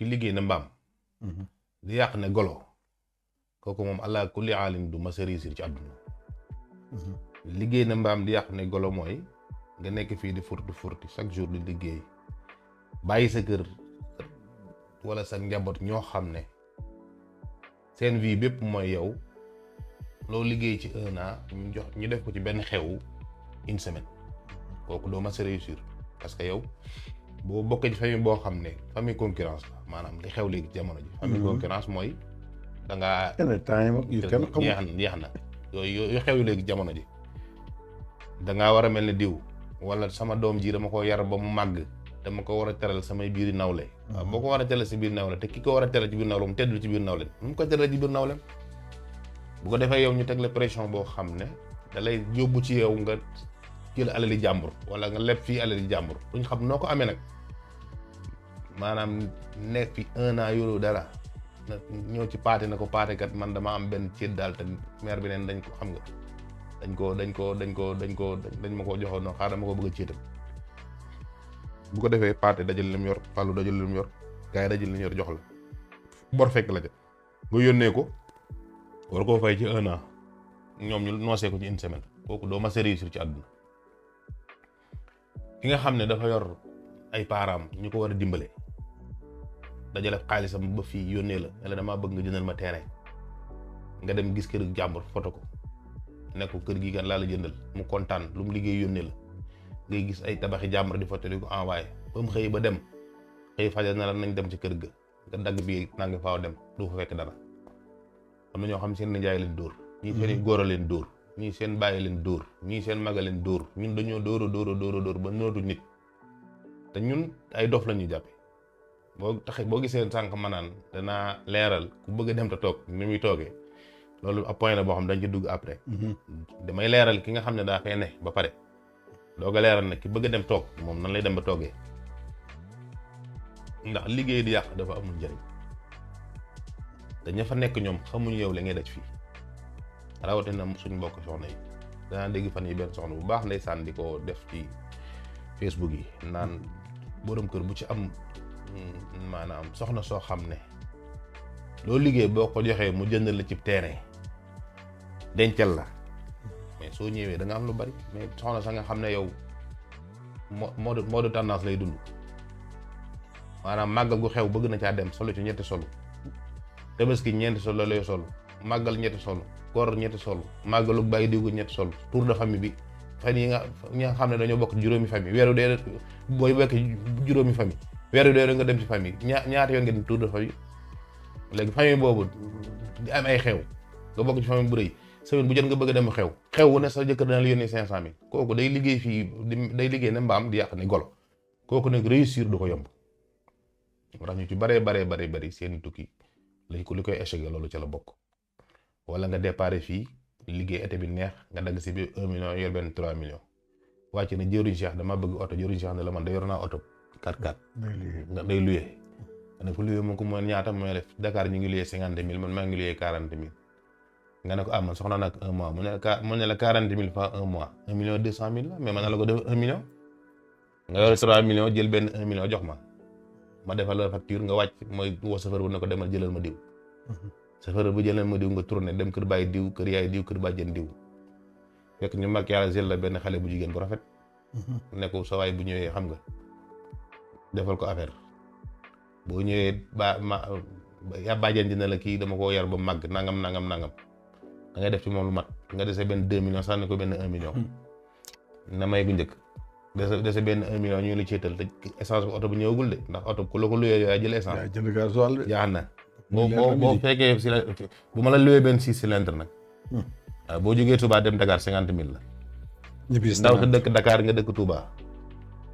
ki liggéey na mbaam di yàq ne golo kooku moom allah kulli aalin du mas a réussir ci àdduna liggéey na mbaam di yàq ne golo mooy nga nekk fii di furti chaque jour di liggéey bàyyi sa kër wala sa njaboot ñoo xam ne seen vie bépp mooy yow loo liggéey ci 1 an ñu def ko ci benn xew 1 semaine kooku doo mas a réussir parce que yow boo bokkee ci famille boo xam ne famille concurrence la maanaam li xew léegi jamono ji famille concurrence mooy da ngaa jeex na yooyu xew yu léegi jamono ji da ngaa war a mel ne diw wala sama doom ji dama ko yar ba mu màgg dama ko war a teral samay biiri nawle waaw boo ko war a teral si biir nawle te ki ko war a teral ci biir nawle mu teddul ci biir nawle mu ko teral ci biir nawle bu ko defee yow ñu teg la pression boo xam ne da lay yóbbu ci yow nga jël alali jàmbur wala nga leb fii alali jàmbur duñ xam noo ko amee nag maanaam nekk fi 1 an yoroo dara ñëw ci paate na ko paate kat man dama am benn ceet daal te maire bi neen dañ ko xam nga dañ ma ko joxoon no xaar dama ko bëgg a ceetal bu ko defee paate dajal lim yor fàllu dajal lim yor gars yi dajal lim yor jox la bor fekk la ca nga yónnee ko war koo fay ci 1 an ñoom ñu noosee ko ci 1 semaine kooku doo mas a réussir ci àdduna ki nga xam ne dafa yor ay parents ñu ko war a dimbale dajale xaalisam ba fii yónnee la ne la damaa bëgg nga jëndal ma terrain nga dem gis kër jàmbur foto ko ne ko kër gi kan laa la jëndal mu kontaan lu mu liggéey yónnee la ngay gis ay tabaxi jàmbur di foto di ko envoyé ba mu xëy ba dem xëy fajar na la nañ dem ci kër ga nga dagg bi naa nga faaw dem du fa fekk dara am na ñoo xam seen nijaay leen dóor ñii seen góor a leen dóor ñii seen bàyyi leen dóor ñii seen maga leen dóor ñun dañoo dóor ba nootu nit te ñun ay dof la ñuy jàppe boo gisee sànq ma naan danaa leeral ku bëgg a dem te toog ni muy toogee loolu ab point la boo xam dañ ci dugg après damay leeral ki nga xam ne daa fee ne ba pare dooga leeral nag ki bëgg a dem toog moom nan lay dem ba toogee ndax liggéey di yàq dafa amul njëriñ te ña fa nekk ñoom xamuñu yow la ngay daj fii rawatina suñ mbokk soxna yi danaa dégg fan yi benn soxna bu baax ndeysaan di ko def ci Facebook yi naan borom kër bu ci am maanaam soxna soo xam ne loolu liggéey boo ko joxee mu jënd la ci terrain dencal la mais soo ñëwee da nga am lu bari mais soxna sa nga xam ne yow mode tendance lay dund maanaam màggal gu xew bëgg na caa dem solo ci ñetti solo tabaski ñeenti solo lay solo màggal ñetti solo koor ñetti solo màggalu bàyyi diw ñetti solo tour de famille bi fan yi nga xam ne dañoo bokk juróomi famille weeru dee booy bokk juróomi famille weeru dee nga dem ci famille ñaata yoon ngeen tour de famille léegi famille boobu di am ay xew nga bokk ci famille bu rëy semaine bu jot nga bëgg a dem xew wu ne sa jëkkër dana la yónnee 500,000 kooku day liggéey fii day liggéey ne mbaam di yàq ni golo kooku nag réussir du ko yomb moo tax ñu ci bari seen tukki lañ ko li koy échec loolu ca la bokk wala nga déparé fii liggéey été bi neex nga dagg si biir 1 million yor benn 3 millions wàcc na jëruñ Cheikh dama bëgg oto jëruñ Cheikh ne la man da yor naa oto 4x4 nga day luyee nga ne ko luyee mu ko mooy ñaata mooy def Dakar ñu ngi luyee 50,000 man maa ngi luyee 40,000 nga ne ko man soxna nag 1 mois mu ne la 40,000 fois 1 mois 1 million 200,000 la mais man na la ko def 1 million nga yor 3 millions jël benn 1 million jox ma defal la facture nga wàcc mooy woo chauffeur bu ne ko demal jëlal ma diw chauffeur bu jëlal ma diw nga tourné dem kër bàyyi diw kër yaay diw kër bàjjen diw fekk ñu mag yàlla jël la benn xale bu jigéen bu rafet ne ko sa waay bu ñëwee xam nga defal ko affaire boo ñëwee yaa bàjjen dina la kii dama koo yar ba màgg nangam da ngay def ci moom lu mat nga dese benn 2 millions sànni ko benn 1 million na may gu njëkk dese benn 1 million ñu la ceetal te essence bu oto bu ñëwagul de ndax oto ku la ko luyee yaa jël essence jënd gasoil jaax na boo fekkee si la bu ma la luyee benn 6 cylindre nag waaw boo jógee Touba dem Dakar 50,000 la ndaw sa dëkk Dakar nga dëkk Touba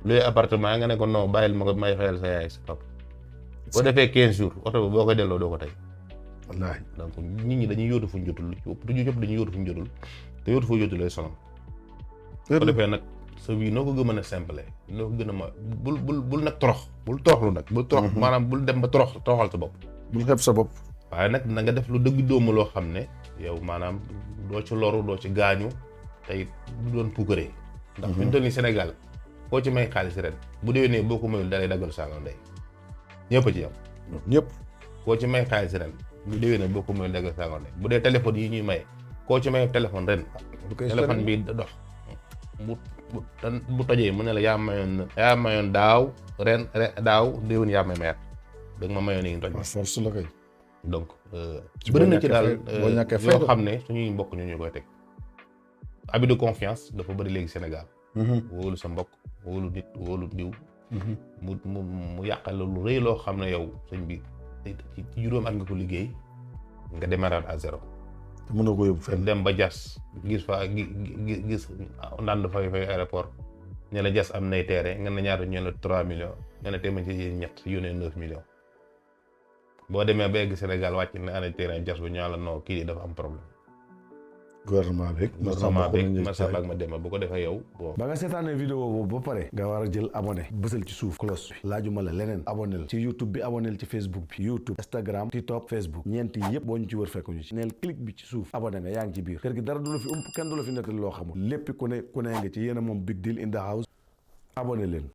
luyee appartement nga ne ko non bàyyil ma ko may fayal sa yaay sa papa boo defee 15 jours oto bi boo koy delloo doo ko tey wallaahi donc nit ñi dañuy yóotu fuñ jotul du ñu ñëpp dañuy yóotu fuñ jotul te yóotu foo jotul lay sonal boo defee nag sa vie noo ko gën a simple noo ko gën a ma bul nag torox bul toroxlu nag bul torox maanaam bul dem ba toroxal sa bopp bul xeeb sa bopp waaye nag na nga def lu dëgg dóomu loo xam ne yow maanaam doo ci loru doo ci gaañu tey du doon puukaree ndax fi mu toll nii Sénégal koo ci may xaalis ren bu déwénee boo ko mayul dalay daggal saaga ndey ñëpp a ci yam ñoom ñëpp. koo ci may xaalis ren bu déwee nag boo ko may dagg sangoon ne bu dee téléphone yi ñuy maye koo ci may téléphone ren téléphone bi dox bu tojee mu ne la yaa mayoon daaw ren daaw déwén yaa may mayaat da nga ma mayoon yi ngi toj force la kay. donc bëri na ci daal boo ñàkkee fay yoo xam ne suñuy mbokk ñu koy teg abus de confiance dafa bëri léegi Sénégal wóolu sa mbokk wóolu nit wóolu diw mu yàqal lu rëy loo xam ne yow sëñ bi ci juróom at nga ko liggéey nga démarrer à zéro te mënoo ko yóbbu fenn dem ba jas gis ndànd fay aéroport ñu la jas am nay terrain nga ne ñaata ñu la 3 millions nga ne téeméer ci yéen ñett yónnee 9 millions boo demee ba egg Sénégal wàcc ne ana terrain jas bu ñaa la non kii dafa am problème gouvernement beeg Massamba ak ma dem bu ko defee yow bon. ba nga seetaanee vidéo boobu ba pare nga war a jël abonné bësal ci suuf cloche bi laajuma la leneen abonné ci YouTube bi abonné ci Facebook bi YouTube Instagram TikTok Facebook ñeent yi yëpp boo ñu ci wër fekk ñu ci neel clic bi ci suuf abonné nga yaa ngi ci biir kër gi dara du la fi ump kenn du la fi nettali loo xamul lépp ku ne nga ci yéen a moom Big Deal in the house abonné leen